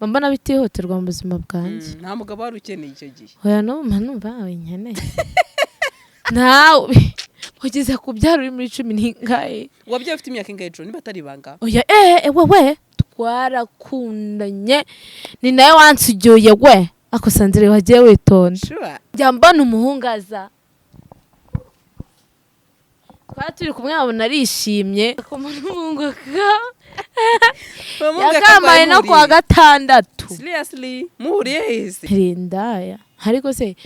Mbona bitihutirwa mu buzima bwanjye. Nta mugabo wari ukeneye icyo gihe? Oya, numva nawe nkeneye. Nawe ugeze kubyara uri muri 10 n'ingahe? Wabyaye ufite imyaka ingahe, Jo, niba atari ibanga? Oya, wewe twarakundanye, ni nawe wansugiye we. Ako Sandrine, wagiye witonda. Sure. Njya mbona umuhungu aza, twari turi kumwe, nkabona arishimye, akamara umuhungu yakamaye no kuwa gatandatu. Seriously, muhuriye hese? Rindaya, ariko se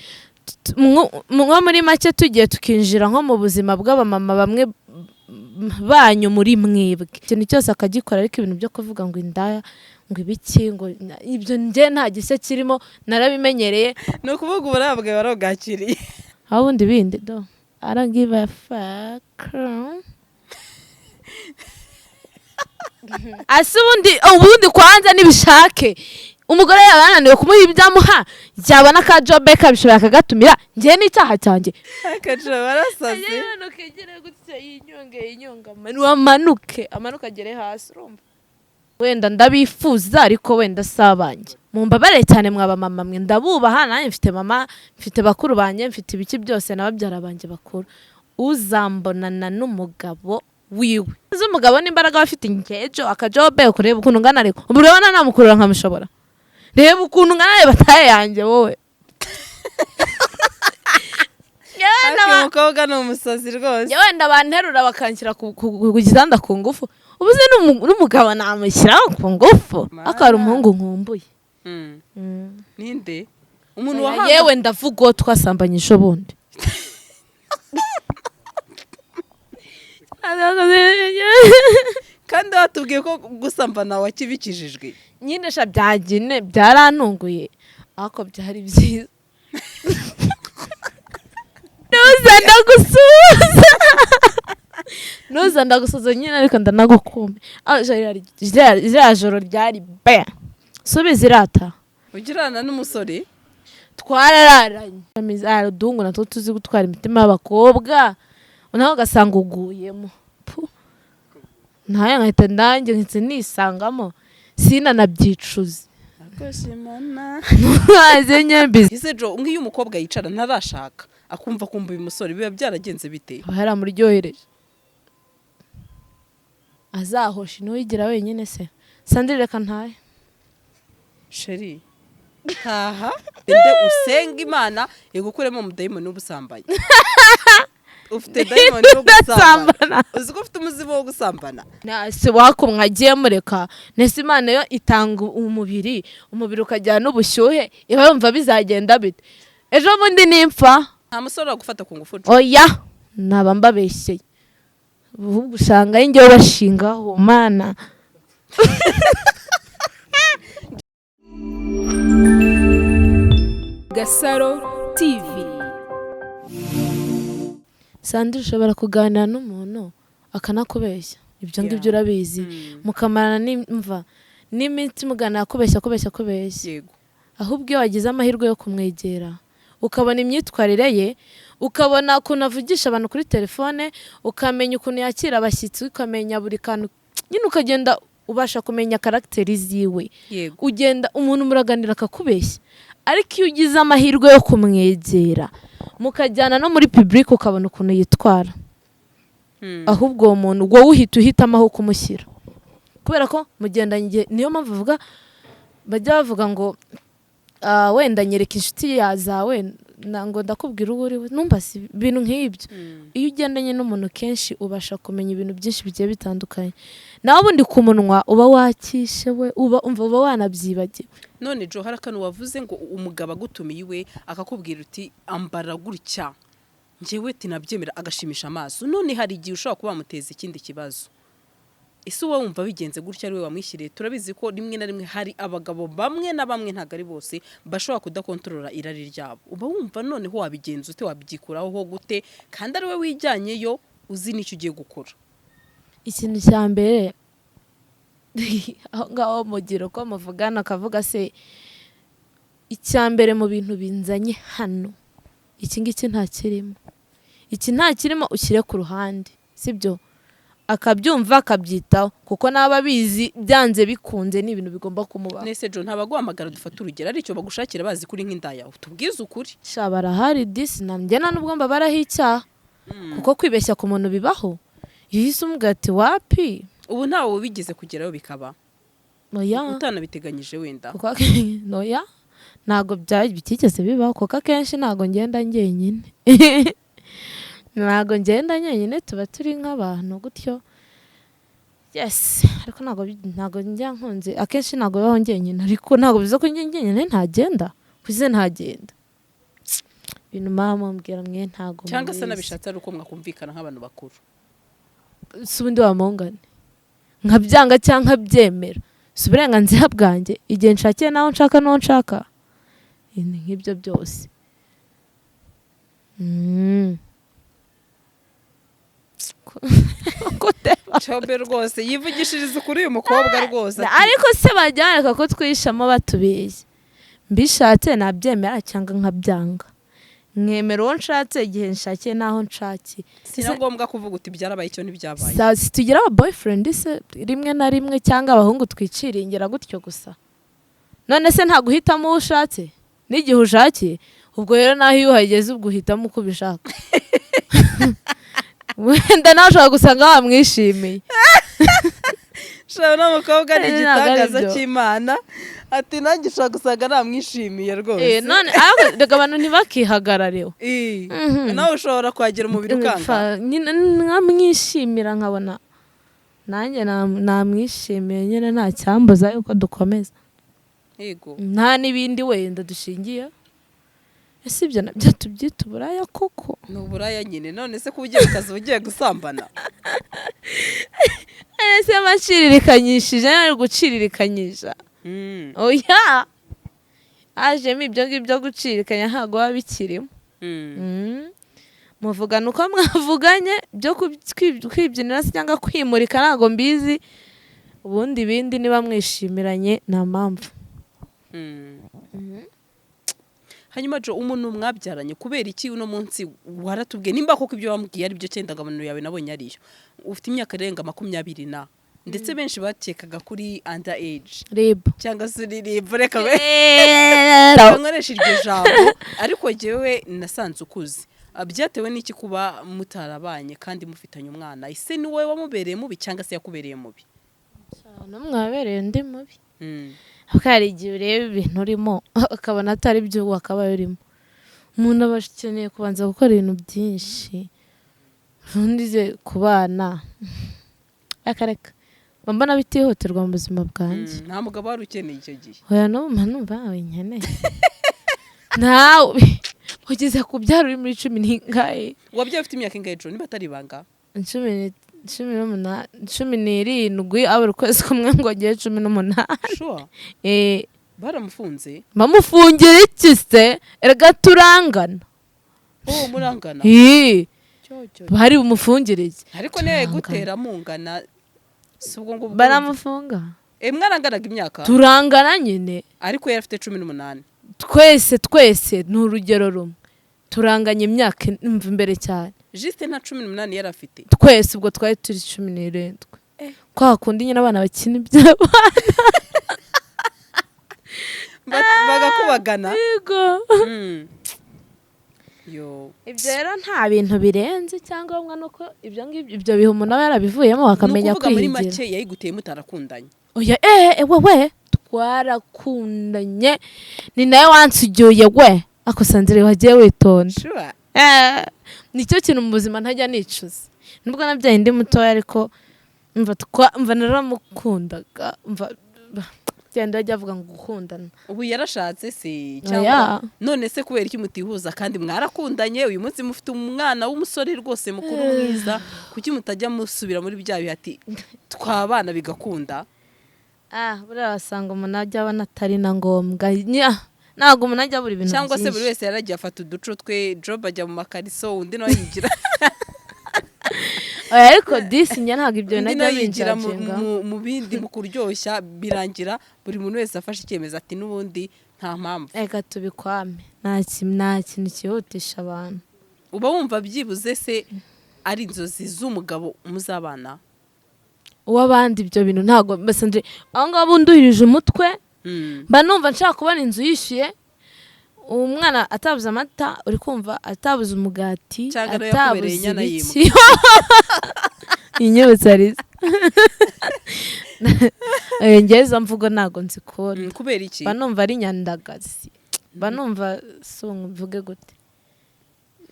nko muri make tugiye tukinjira nko mu buzima bw'abamama bamwe banyu muri mwebwe, ikintu cyose akagikora, ariko ibintu byo kuvuga ngo indaya, ngo ibiki, ngo ibyo njye nta gishya kirimo, narabimenyereye. Ni ukuvuga uburabwe warabwakiriye. Aho ubundi bindi do, I don't give a fuck. Ase ubundi kwanza nibishake umugore yaba yananiwe kumuha ibyo amuha, yabona ka job kabishoboye akagatumira, njye n'icyaha cyanjye. Akajo barasaze. Kegere gutya, yinyonge yinyonge, amanuke amanuke agere hasi. Urumva wenda ndabifuza, ariko wenda si abanjye. Mumbabarire cyane mwaba mama mwe, ndabubaha. Nanjye mfite mama, mfite bakuru banjye, mfite ibiki byose na babyara banjye bakuru. Uzambonana n'umugabo wiwe, uzi umugabo n'imbaraga aba afite, ingejo akajobe, kureba ukuntu ngana, ariko ubu urabona namukurura nkamushobora. Reba ukuntu ngana, reba taille yanjye wowe. Ariko uyu mukobwa ni umusazi rwose. Wenda banterura bakanshyira ku gitanda ku ngufu. Ubu se n'umugabo namushyiraho ku ngufu? Ariko hari umuhungu nkumbuye. Ninde umuntu Oya, wahanga? Yewe, ndavuga uwo twasambanye ejo bundi. Kandi watubwiye ko gusambana wakibikijijwe. Nyine sha, byagine byarantunguye, ariko byari byiza. Nuza ndagusuhuza, nuza ndagusuhuza nyine, ariko ndanagukumbe. Ah, ririya joro ryari be subiza irata. Ugirana n'umusore? Twarararanye. Hari uduhungu natwo tuzi gutwara imitima y'abakobwa, nawe ugasanga uguyemo. Pu. Ntayo nkahita nanjye nkahita nisangamo, sinanabyicuze. Akoshimana. Ntaze nyembizi. Ese Jo, nk'iyo umukobwa yicara ntarashaka, akumva kumva uyu musore, biba byaragenze bite? Aba yaramuryohereje, azahosha ntiwigira wenyine. Se Sandrine, reka ntahe. Chérie, taha ende usenga Imana igukuremo umudayimoni w'ubusambanyi. Ufite dayimoni wo gusambana. Ndasambana. Uzi ko ufite umuzimu wo gusambana? Nase wako mwagiye mureka. Nese Imana yo itanga umubiri, umubiri ukajyana n'ubushyuhe, iba yumva bizagenda bite ejo bundi nimpfa? Nta musore wagufata ku ngufu, Jo? Oya, naba mbabeshyeye. Ahubwo usanga ari njyewe bashingaho mana. Gasaro TV. Sandra, ushobora kuganira n'umuntu akanakubeshya, ibyo ngibyo urabizi. Mukamarana n'imva n'iminsi muganira, kubeshya, kubeshya, kubeshya. Ahubwo iyo wagize amahirwe yo kumwegera, ukabona imyitwarire ye, ukabona ukuntu avugisha abantu kuri telefone, ukamenya ukuntu yakira abashyitsi, ukamenya buri kantu nyine, ukagenda ubasha kumenya caractère ziwe. Ugenda umuntu muraganira akakubeshya, ariko iyo ugize amahirwe yo kumwegera, mukajyana no muri public, ukabona ukuntu yitwara, ahubwo uwo muntu wowe uhita uhitamo aho kumushyira, kubera ko mugendanye igihe. Niyo mpamvu bavuga, bajya bavuga ngo wenda nyereka inshuti zawe ngo ndakubwira uwo uri we. Numva si ibintu nk'ibyo. Iyo ugendanye n'umuntu kenshi, ubasha kumenya ibintu byinshi bigiye bitandukanye. Nawe ubundi ku munwa uba wakishe we, uba umva uba wanabyibagiwe. None Jo, hari akantu wavuze ngo umugabo agutumiye iwe, akakubwira uti ambara gutya, njyewe tinabyemera, agashimisha amaso. None hari igihe ushobora kuba wamuteza ikindi kibazo. Ese uba wumva bigenze gutya ari we wamwishyiriye? Turabizi ko rimwe na rimwe hari abagabo bamwe na bamwe, ntabwo ari bose, bashobora kudakontorora irari ryabo. Uba wumva noneho wabigenza ute, wabyikuraho gute, kandi ari we wijyanyeyo, uzi n'icyo ugiye gukora? Ikintu cya mbere aho ngaho, mugira uko muvugana, akavuga se icya mbere mu bintu binzanye hano, iki ngiki nta kirimo, iki nta kirimo, ushyire ku ruhande, sibyo? Akabyumva, akabyitaho, kuko naba abizi byanze bikunze ni ibintu bigomba kumubaho. Nese Jo, ntabaguhamagara, dufate urugero, aricyo bagushakira bazi kuri nk'indaya? Tubwize ukuri. Sha, barahari disi. Nanjye nta nubwo mbabaraho icyaha, kuko kwibeshya ku muntu bibaho. Iyo uhise umubwira ati wapi. Ubu ntawe wigeze kugerayo bikaba Oya. utanabiteganyije wenda? Kuko oya, ntabwo bitigeze bibaho, kuko akenshi ntabwo ngenda njyenyine, ntabwo ngenda njyenyine, tuba turi nk'abantu gutyo. Yes, ariko ntabwo njya nkunze, akenshi ntabwo bibaho njyenyine, ariko ntabwo bivuze ko njye njyenyine ntagenda, kuze ntagenda. Ibintu mama mumbwira mwe ntabwo Cyangwa se mubizi. nabishatse ari uko mwakumvikana nk'abantu bakuru. Si ubundi wamungane nkabyanga cyangwa nkabyemera, si uburenganzira bwanjye igihe nshakiye n'aho nshaka n'uwo nshaka? Ni nk'ibyo byose. Kuteba. Cobe rwose yivugishiriza ukuri uyu mukobwa rwose ati, Ariko se bajya bareka ko twishamo batubeshya? Mbishatse nabyemera cyangwa nkabyanga, nkemera uwo nshatse, igihe nshakiye n'aho nshakiye. Si na ngombwa kuvuga uti byarabaye icyo ntibyabaye. Si tugira aba boyfriend se rimwe na rimwe, cyangwa abahungu twiciringira gutyo gusa? None se nta guhitamo uwo ushatse n'igihe ushakiye? Ubwo rero naho iyo uhageze, ubwo uhitamo uko ubishaka. Wenda nawe ushobora gusanga wamwishimiye. Shaka n'umukobwa ni Eh, ntabwo ari igitangaza byo. cy'Imana, ati nanjye ushobora gusanga namwishimiye rwose. Eh, none ariko reka abantu ntibakihagarareho. Eh, nawe ushobora kwagera umubiri ukanga. Nyine nkamwishimira, nkabona nanjye namwishimiye nyine, nta cyambuza yuko dukomeza. Nta n'ibindi wenda dushingiye. Ese ibyo nabyo tubyita uburaya koko? Ni uburaya nyine. None se kuba ugiye mu kazi uba ugiye gusambana? Ese bacirirekanyishije, ari guciririkanyisha? Oya, hajemo ibyo ngibyo gucirikanya, ntabwo biba bikirimo. Muvugana uko mwavuganye byo kwibyinira se cyangwa kwimurika, ntabwo mbizi. Ubundi ibindi niba mwishimiranye, nta mpamvu. Hanyuma Jo, umuntu mwabyaranye, kubera iki uno munsi waratubwiye, nimba koko ibyo wambwiye ari byo, cyenda indangamuntu yawe nabonye ariyo, ufite imyaka irenga 20 na ndetse benshi bakekaga kuri under age Rib. cyangwa se uri reka we nkoresha iryo jambo, ariko jyewe nasanze ukuze. Ah, byatewe n'iki kuba mutarabanye kandi mufitanye umwana? Ese ni wowe wamubereye mubi cyangwa se yakubereye mubi? N'umwabereye undi mubi. Kuko hari igihe ureba ibintu urimo ukabona atari byo wakabaye urimo. Umuntu aba akeneye kubanza gukora ibintu byinshi, ubundi ze kubana akareka. Mba mbona bitihutirwa mu buzima bwanjye. Nta mugabo wari ukeneye icyo gihe? Oya, n'ubu mba numva ntawe nkeneye. Nawe ugeze kubyara uri muri cumi n'ingahe? Wabyaye ufite imyaka ingahe, Jo, niba atari ibanga? 18, 17, abura ukwezi kumwe ngo agere 18. Sure? Eh. Baramufunze? Bamufungira iki se? Erega turangana. Oh, murangana? Ii, Cyo, cyo. bari bumufungire iki? Ariko niyo Turangana. yagutera mungana, si ubwo ngubwo? Baramufunga. Eh, mwaranganaga imyaka? Turangana nyine. Ariko yari afite 18? Twese, twese ni urugero rumwe, turanganya imyaka, imva imbere cyane. Juste nta 18 yari afite? Twese ubwo twari turi 17. Kwa kundi nyine abana bakina iby'abana. Bagakubagana. Yego. Yo. Ibyo rero nta bintu birenze. Icyangombwa ni uko ibyo ngibyo, ibyo bihe umuntu aba yarabivuyemo, akamenya Ni ukuvuga muri kwihigira. make yayiguteye mutarakundanye? Oya, eh, wewe twarakundanye, ni nawe wansugiye we. Ako Sandrine, wagiye witonda. Sure. Eh, nicyo kintu mu buzima ntajya nicuza, nubwo nabyaye ndi mutoya, ariko mva naramukundaga, mva genda ajya avuga ngo gukundana. Ubu yarashatse se? Oya. Cyangwa none se kubera iki mutihuza kandi mwarakundanye, uyu munsi mufite umwana w'umusore rwose mukuru mwiza? Kuki mutajya musubira muri bya bihe ati twabana bigakunda? Ah, buriya wasanga umuntu ajya abona atari na ngombwa. Ntabwo umuntu ajya abura ibintu Cyangwa se buri byinshi. wese yaragiye afata uduco twe, Job ajya mu makariso, undi nawe yigira Oya, ariko disi njye ntabwo ibyo bintu undi ajya nawe yigira binjajinga. mu bindi, mu kuryoshya, birangira buri muntu wese afashe icyemezo ati n'ubundi nta mpamvu. Reka tubikwame, nta kintu cyihutisha abantu. Uba wumva byibuze se ari inzozi z'umugabo muzabana? Uw'abandi ibyo bintu ntabwo mbese aho ngaho nduhirije umutwe. Mba numva nshaka kubona inzu yishyuye, umwana atabuze amata, uri kumva, atabuze umugati, Cyangwa nayo yakubereye atabuze inyana. ibiki. Inyibutsa ariza. Njyewe izo mvugo ntabwo nzikunda. Kubera iki? Mba numva ari nyandagazi, mba numva si mvuge gute.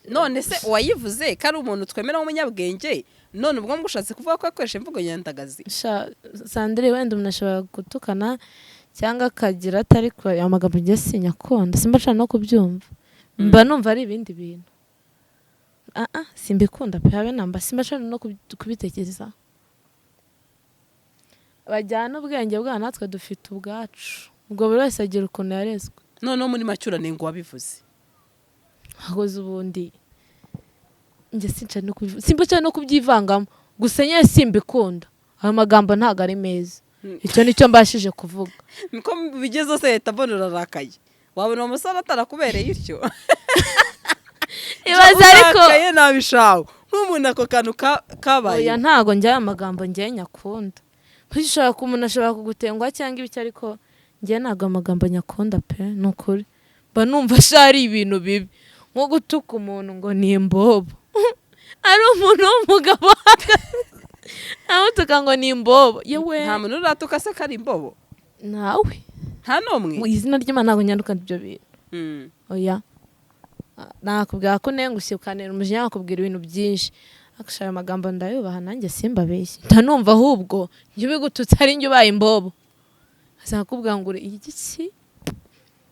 None se uwayivuze ko ari umuntu twemera w'umunyabwenge, none ubwo ngushatse kuvuga ko yakoresha imvugo nyandagazi? Sha Sandrine, wenda umuntu ashobora gutukana cyangwa akagira atari ko ayo magambo njye sinyakunda, simba nshaka no kubyumva, mba numva ari ibindi bintu. Ah ah, simbikunda pe, habe namba, simba nshaka no kubitekereza. Bajyana ubwenge bwabo, natwe dufite ubwacu, ubwo buri wese agira ukuntu yarezwe. Noneho muri make uranenga uwabivuze? Ahoze ubundi njye sinshaka no simba nshaka no kubyivangamo, gusa nyine simbikunda, ayo magambo ntabwo ari meza. Icyo nicyo mbashije kuvuga. Niko bigeze se, leta mbona urarakaye, wabona uwo musore atarakubereye utyo. Ibaze ariko. Urakaye nabishawe nk'umuntu ako kantu kabaye. Oya, ntabwo njye aya magambo njye nyakunda. Ushobora umuntu ashobora kugutengwa cyangwa ibiki, ariko njye ntabwo amagambo nyakunda pe, ni ukuri. Mba numva sha ari ibintu bibi, nko gutuka umuntu ngo ni imbobo, ari umuntu w'umugabo amutuka ngo ni imbobo, yewe. Nta muntu uratuka se ko ari imbobo? Nawe. Nta n'umwe? Mu izina ry'Imana, ntabwo nyanduka ibyo bintu. Oya, nakubwira ko nengushye ukanera umujinya, nakubwira ibintu byinshi, ariko ayo magambo ndayubaha nanjye, simbabeshye. Ndanumva ahubwo njye ubigututse ari njye ubaye imbobo, azakubwira ngo uri igiki,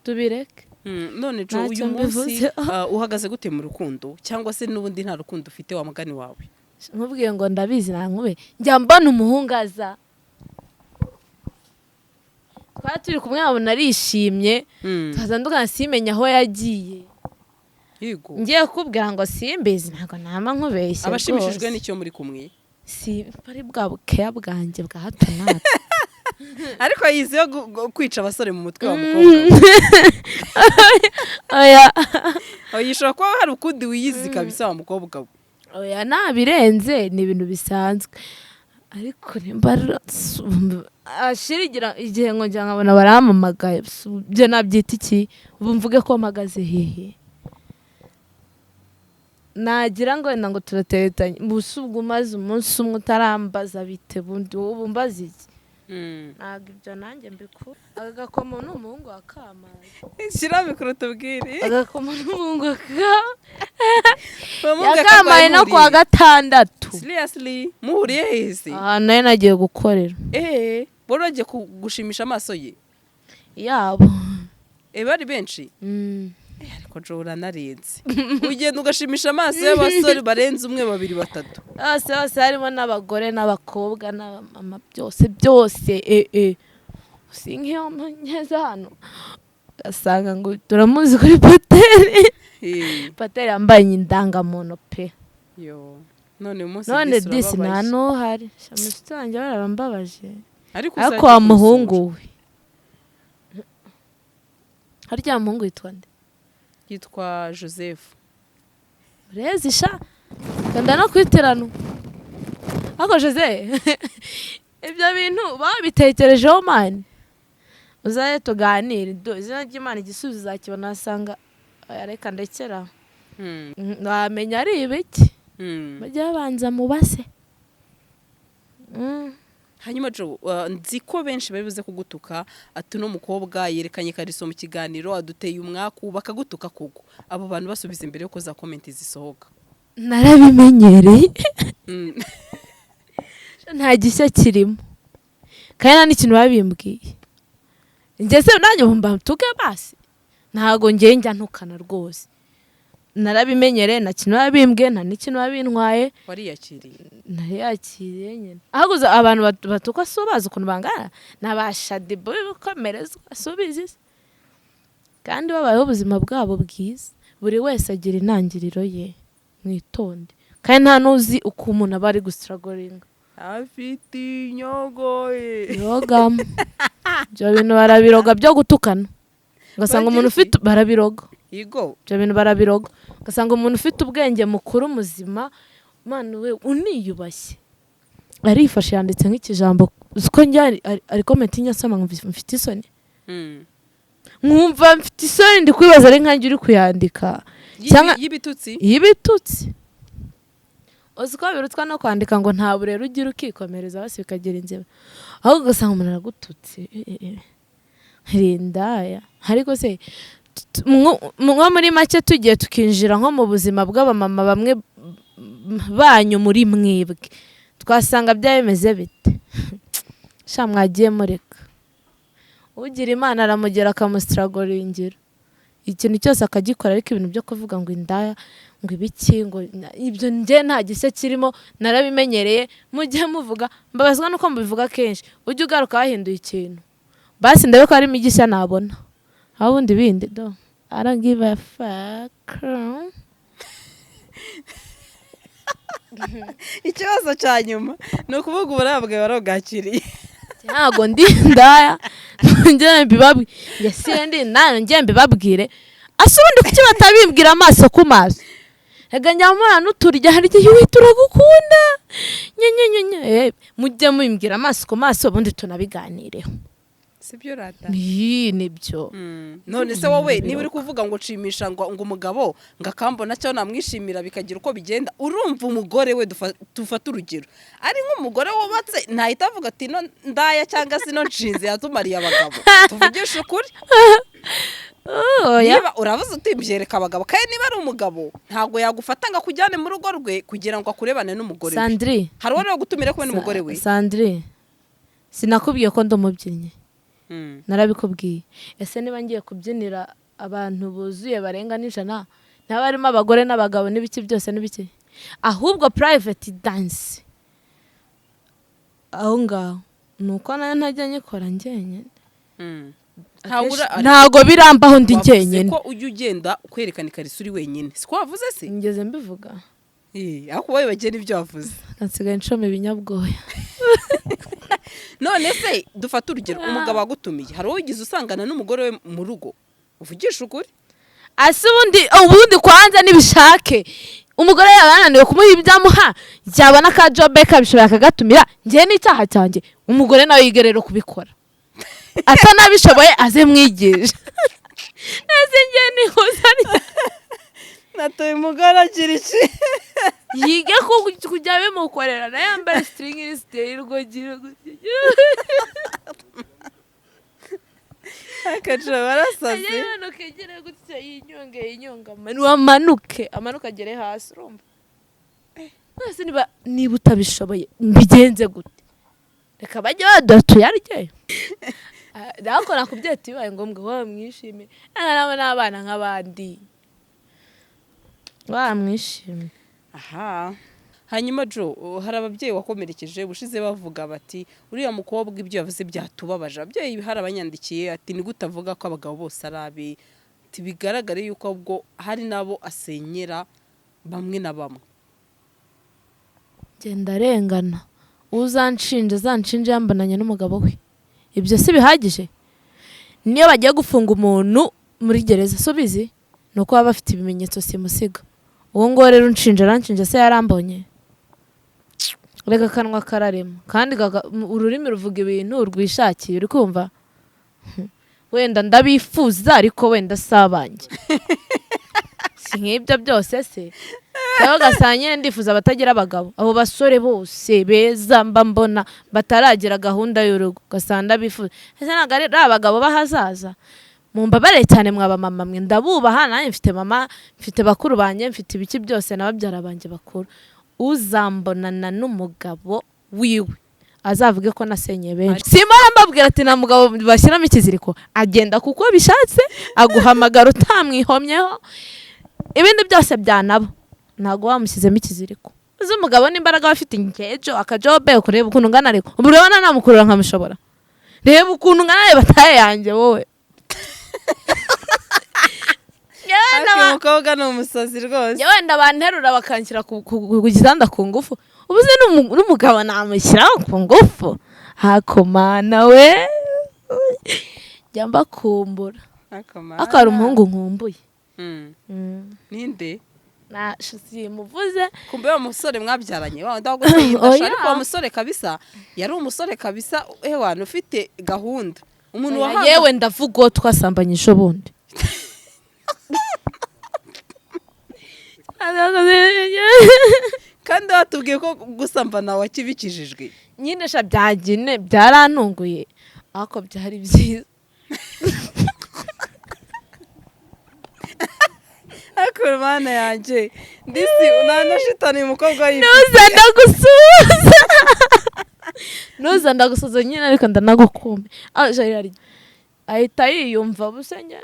tubireke. None Jo, Ntacyo uyu munsi mbivuzeho. Uhagaze gute mu rukundo, cyangwa se n'ubundi nta rukundo ufite wa mugani wawe? Nkubwiye ngo ndabizi, nkube njya mbona umuhungu aza, twari turi kumwe nkabona arishimye, twatandukana simenya aho yagiye. Ngiye kukubwira ngo simbizi, ntabwo nama nkubeshye. Abashimishijwe Rwose. n'icyo muri kumwe. Si ari bwa bukeya bwanjye bwa hato na hato. Ariko yizeho kwica abasore mu mutwe wa mukobwa we. Oya. Oya, ishobora kuba hari ukundi wiyizi kabisa wa mukobwa we. Oya, nabirenze, ni ibintu bisanzwe, ariko nimba ashirigira igihe ngo njya nkabona barampamagaye, ibyo nabyita iki? Ubu mvuge ko mpagaze hehe? Nagira ngo wenda ngo turateretanye, ubu ubwo umaze umunsi umwe utarambaza bite, bundi wowe ubu mbaza iki? Ntabwo ibyo nanjye mbikura. Aka gakomo ni umuhungu wa Kamaye. Shyira mikoro tubwire. Agakomo ni umuhungu wa Uwo muhungu yakamaye no kuwa muhuriye. gatandatu. Seriously, muhuriye hese? Ahantu nari nagiye gukorera. Wari wagiye gushimisha amaso ye? Yabo. Bari benshi? Mm. Ariko Jo, uranarenze, ugenda ugashimisha amaso y'abasore barenze umwe, babiri, batatu. Bose bose, harimo n'abagore n'abakobwa n'abamama, byose byose. Si nk'iyo ngeze hano ugasanga ngo turamuzi kuri pateri. Pateri yambaye indangamuntu pe. Yo, none uyu munsi None disi disi nta urababaye. n'uhari. Mushiki wanjye barabambabaje. Ariko Ariko uzajya wa kumusura. muhungu we, harya muhungu yitwa nde? Yitwa Joseph. Urezi sha, kanda no kwiterano. Ariko Jose, ibyo bintu babitekerejeho man, uzaze tuganire. Izina ry'Imana, igisubizo uzakibona, wasanga oya, reka ndekera. Wamenya ari ibiki. Bajya babanza mubase. Hanyuma Jo, nzi ko benshi bari buze kugutuka, ati uno mukobwa yerekanye ikariso mu kiganiro, aduteye umwaku, bakagutuka koko. Abo bantu basubiza imbere yuko za comment zisohoka. Narabimenyereye. Nta gishya kirimo, kandi nta n'ikintu babimbwiye. Njye se nanjye mba tuke basi, ntabwo njye njya ntukana rwose, narabimenyereye, nta kintu babimbwiye, nta n'ikintu babintwaye. Wariyakiriye? Nariyakiriye nyine. Ahubwo abantu batuka si ubazi ukuntu bangana, ni abashadibo b'ibikomerezwa, si ubizi se? Kandi babayeho ubuzima bwabo bwiza. Buri wese agira intangiriro ye, mwitonde, kandi nta n'uzi uko umuntu aba ari gustrugglinga. Afite inyogoye. Birogamo ibyo bintu, barabiroga byo gutukana, ugasanga umuntu Bagira ufite barabiroga. Igo. Ibyo bintu barabiroga, ugasanga umuntu ufite ubwenge, mukuru, muzima, Imana we, uniyubashye. Arifashe yanditse nk'ikijambo, uzi ko njye ari comment njya nsoma nkumva mfite isoni, nkumva mfite isoni, ndi kwibaza ari nkanjye uri kuyandika. Y'ibitutsi. Y'ibitutsi. Uzi ko birutwa no kwandika ngo nta burere ugira, ukikomereza basi bikagira inzira, ahubwo ugasanga umuntu aragututse. Rindaya. Ariko se nko muri make tugiye tukinjira nko mu buzima bw'abamama bamwe banyu muri mwebwe, twasanga byaba bimeze bite? Sha, mwagiye mureka. Ugira Imana aramugera akamusitaragoringira ikintu cyose akagikora, ariko ibintu byo kuvuga ngo indaya, ngo ibiki, ngo ibyo, njye nta gishya kirimo, narabimenyereye. Mujye muvuga, mbabazwa nuko mubivuga kenshi. Ujye ugaruka wahinduye ikintu, basi ndabe ko harimo igishya nabona. Aho ubundi bindi do, I don't give a fuck. Ikibazo cya nyuma ni ukuvuga uburaya bwawe warabwakiriye? Ntabwo ndi indaya, njye mbibabwire. Njye si ndi indaya, njye mbibabwire. Ase ubundi kuki batabimbwira amaso ku maso? Reka njya mpura n'uturya, hari igihe we turagukunda nye nye nye nye. Mujye mubimbwira amaso ku maso, ubundi tunabiganireho. Sibyo rata? Iyi nibyo. None se wowe niba uri kuvuga ngo nshimisha ngo umugabo ngo akambona cyangwa namwishimira bikagira uko bigenda, urumva umugore we, dufate urugero, ari nk'umugore wubatse, ntahita avuga ati ino ndaya cyangwa se ino nshinzi yatumariye abagabo? Tuvugishe ukuri. Oya. Niba uravuze uti byereka abagabo, kandi niba ari umugabo ntabwo yagufata ngo akujyane mu rugo rwe kugira ngo akurebane n'umugore we. Sandri. Hari uwo rero gutumira kumwe n'umugore we. Sandri, sinakubwiye ko ndi umubyinnyi? Narabikubwiye. Ese niba ngiye kubyinira abantu buzuye barenga n'ijana, ntaba harimo abagore n'abagabo n'ibiki byose n'ibiki? Ahubwo private dance aho ngaho ni uko nayo ntajya nyikora njyenyine. Ntabwo. Ntabwo birambaho ndi Wavuze njyenyine. ko ujya ugenda kwerekana ikariso uri wenyine, siko wavuze se? Ngeze mbivuga. Ariko wowe bagena ibyo wavuze. Nsigaye nshoma ibinyabwoya. None se dufate urugero, umugabo wagutumiye, hari uwo wigeze usangana n'umugore we mu rugo? Uvugisha ukuri. Ase ubundi kwanza nibishake umugore yaba yananiwe kumuha ibyo amuha, yabona ka job kabishoboye akagatumira, njye n'icyaha cyanjye? Umugore nawe yige rero kubikora, atanabishoboye aze mwigisha. Ese njye nihuza? Natoye umugore agira iki? Yige kujya bimukorera, nayo yambara string ziteye urwogiro. Akacura barasaze. Ajya manuka egere gutya, yinyonge yinyonge, amanuke amanuke agere hasi. Urumva mwese, niba utabishoboye mbigenze gute? Reka bajye baduha tuyarye. Ariko nakubwiye ati bibaye ngombwa wamwishimiye nabo n'abana nk'abandi wamwishimiye. Aha hanyuma Jo, hari ababyeyi wakomerekeje ubushize bavuga bati uriya mukobwa ibyo yavuze byatubabaje. Ababyeyi hari abanyandikiye ati ni gute avuga ko abagabo bose ari abe, ati bigaragare yuko ahubwo hari n'abo asenyera bamwe na bamwe. Genda arengana, uzanshinja azanshinja yambonanye n'umugabo we. Ibyo si bihagije? Niyo bagiye gufunga umuntu muri gereza, si ubizi? Ni uko baba bafite ibimenyetso simusiga. Uwo nguwo rero unshinja aranshinja se yarambonye? Reka, akanwa kararema kandi ururimi ruvuga ibintu rwishakiye. Uri kumva? Wenda ndabifuza, ariko wenda si abanjye, si nk'ibyo byose se. Cyangwa ugasanga nyine ndifuza abatagira abagabo, abo basore bose beza mba mbona bataragira gahunda y'urugo, ugasanga ndabifuza. Ese ntabwo ari abagabo b'ahazaza? Mumbabare cyane mwaba mama mwe, ndabubaha. Nanjye mfite mama, mfite bakuru banjye, mfite ibiki byose na babyara banjye bakuru. Uzambonana n'umugabo wiwe azavuge ko nasenye benshi. Simara mbabwira ati nta mugabo bashyiramo ikiziriko, agenda kuko bishatse, aguhamagara utamwihomyeho, ibindi byose byanaba ntabwo wamushyizemo ikiziriko. Uzi umugabo n'imbaraga aba afite, ingejo akajobe, ukureba ukuntu ungana, ariko ubu urabona namukurura nkamushobora? Reba ukuntu ungana, reba taye yanjye wowe. Ariko uyu mukobwa ni umusazi rwose. Wenda banterura bakanshyira ku gitanda ku ngufu. Ubu se n'umugabo namushyiraho ku ngufu? Hakomana we, njya mbakumbura. Akamara. Ariko hari umuhungu nkumbuye. Ninde? Na simuvuze. Kumbe wa musore mwabyaranye, wa wundi waguteye inda. Oya. Ariko uwo musore kabisa yari umusore kabisa, ewana, ufite gahunda, umuntu Oya, wahanga. Yewe, ndavuga uwo twasambanyije ubundi. Kandi watubwiye ko gusambana wakibikijijwe. Nyine sha, byagine byarantunguye, ariko byari byiza. Ariko Mana yanjye, ndisi unanashitani uyu mukobwa yiwe. Nuza ndagusuhuza, nuza ndagusuhuza nyine, ariko ndanagukumbe. Ah, jari ahita yiyumva busenya.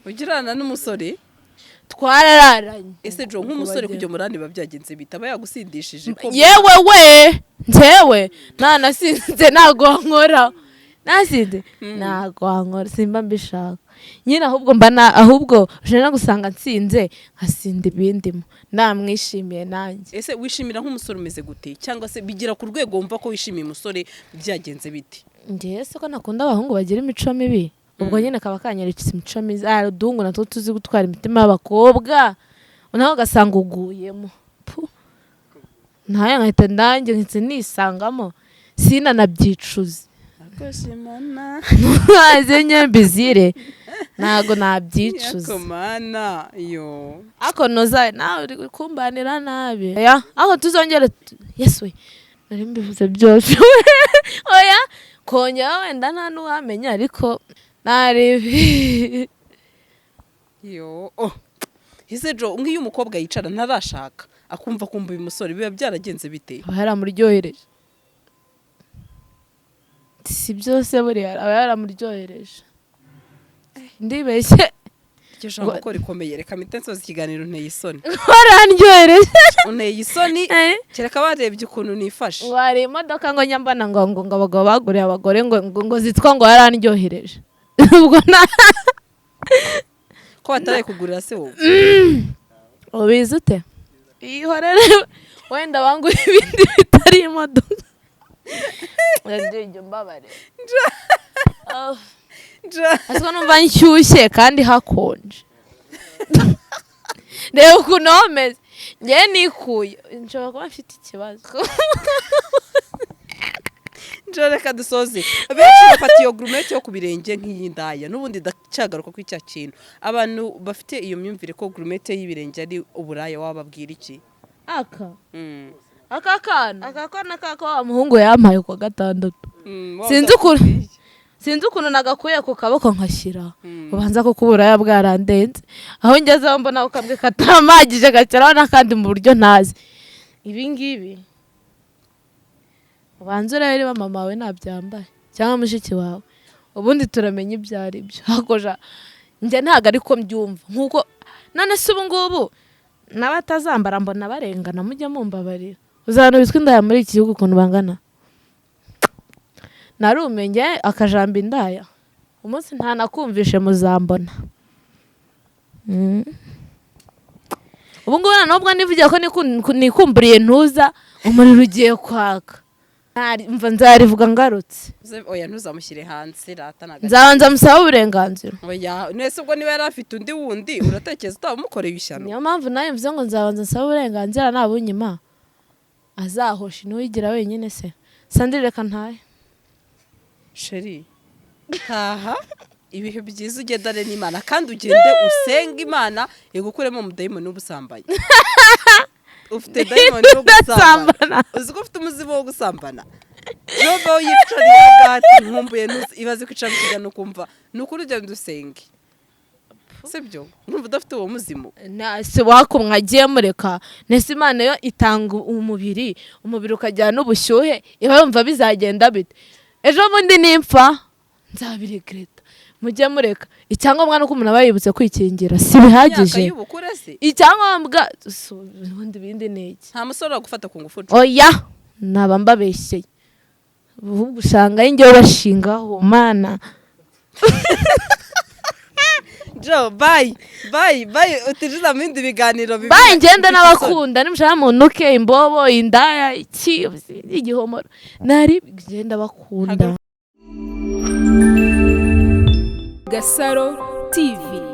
Ugirana n'umusore? Twarararanye. Ese Jo, nk'umusore kujya murani biba byagenze bite? Aba yagusindishije ko? Yewe we, njyewe ntanasinze, ntabwo wankora. Nasinze ntabwo wankora, simba mbishaka nyine. Ahubwo mba na ahubwo ushobora no gusanga nsinze, nkasinda ibindimo, namwishimiye nanjye. Ese wishimira nk'umusore umeze gute? Cyangwa se bigira ku rwego wumva ko wishimiye umusore byagenze bite? Njyewe se ko nakunda abahungu bagira imico mibi, ubwo nyine kaba kanyeretse imico miza. Ah, uduhungu natwo tuzi gutwara imitima y'abakobwa, nawe ugasanga uguyemo. Pu. Ntayo nkahita nanjye nkahita nisangamo, sinanabyicuze. Akoshimana. Ntaze nyembizire, ntago nabyicuza. Yakomana yo. Ariko noza nawe uri kumbanira nabi. Oya, ariko tuzongere yesu we, nari mbivuze byose. Oya, kongera wenda nta n'uwamenya, ariko naribi. Yo, oh. Ese Jo, nk'iyo umukobwa yicara ntarashaka, akumva kumva uyu musore, biba byaragenze bite? Aba yaramuryohereje, si byose, buriya aba yaramuryohereje. Ndibeshye? Iryo jambo ko rikomeye! Reka mpite nsoza ikiganiro, nteye isoni. Warandyohereje. Unteye isoni. Kereka barebye ukuntu nifashe. Ngo hari imodoka ngo nyambana ngo abagabo baguriye abagore ngo zitwa ngo yarandyohereje. Ubwo na Ko batarayikugurira se wowe? Ubizi ute? Ihorere, wenda bangura ibindi bitari imodoka. Ndagiye, mbabare. Oh. Jo. Ariko numva nshyushye kandi hakonje. Reba ukuntu hameze, ngewe nikuye, nshobora kuba mfite ikibazo. Jo, reka dusoze. Benshi bafata iyo gourmette yo ku birenge nk'iy'indaya. N'ubundi ndacyagaruka kuri cya kintu, abantu bafite iyo myumvire ko gourmette y'ibirenge ari uburaya, wababwira iki? Aka aka kana, aka kana kako wa muhungu yampaye kuwa gatandatu. Sinzi ukuntu nagakuye ku kaboko nkashyira. Ubanza kuko uburaya bwarandenze, aho ngezeho mbona ako kamwe katamagije, gashyiraho n'akandi mu buryo ntazi. Ibi ngibi ubanza urebe niba mama wawe ntabyambaye cyangwa mushiki wawe, ubundi turamenya ibyo ari byo. Hakoja njye ntabwo ariko mbyumva nkuko. None se ubu ngubu n'abatazambara mbona barengana? Mujya mumbabarira, uzabona bitwa indaya muri iki gihugu ukuntu bangana. Narumenye akajambo indaya, umunsi ntanakumvishe muzambona. Ubu ngubu nubwo nivugira ko nikumburiye ntuza, umuriro ugiye kwaka. Mva nzarivuga ngarutse. Oya, ntuzamushyire hanze rata ntago. Nzabanza musabe uburenganzira. Oya, nese ubwo niba yari afite undi wundi, uratekereza utaba umukoreye ishyano? Niyo mpamvu nawe mvuze ngo nzabanza nsabe uburenganzira, nabunyima azahosha ntiwigira wenyine. Se Sandrine, reka ntahe. Chérie, taha, ibihe byiza, ugendane n'Imana kandi ugende usenge Imana igukuremo umudayimoni w'ubusambanyi. Ufite dayimoni wo gusambana, uzi ko ufite umuzimu wo gusambana? Jobe yicariye agati, nkumbuye ibaze kwicara mu kiganiro ukumva ni ukuri. Ugenda usenge, sibyo? Urumva udafite uwo muzimu? Se wako mwagiye mureka. Nese Imana yo itanga umubiri, umubiri ukajyana n'ubushyuhe, iba yumva bizagenda bite? Ejo bundi nimpfa nzabiregreta. Mujye mureka, icyangombwa nuko umuntu aba yibutse kwikingira, si Imyaka bihagije? y'ubukure se? Icyangombwa ubundi ibindi ni iki? Nta musore wagufata ku ngufu? Oya, naba mbabeshyeye. Ahubwo usanga ari njyewe bashingaho Mana. Jo, bye bye bye, utinjiza mu bindi biganiro bibi. Bayi, ngenda n'abakunda nimushaka munuke imbobo, indaya, iki, igihomoro, nari ngenda bakunda. Gasaro TV.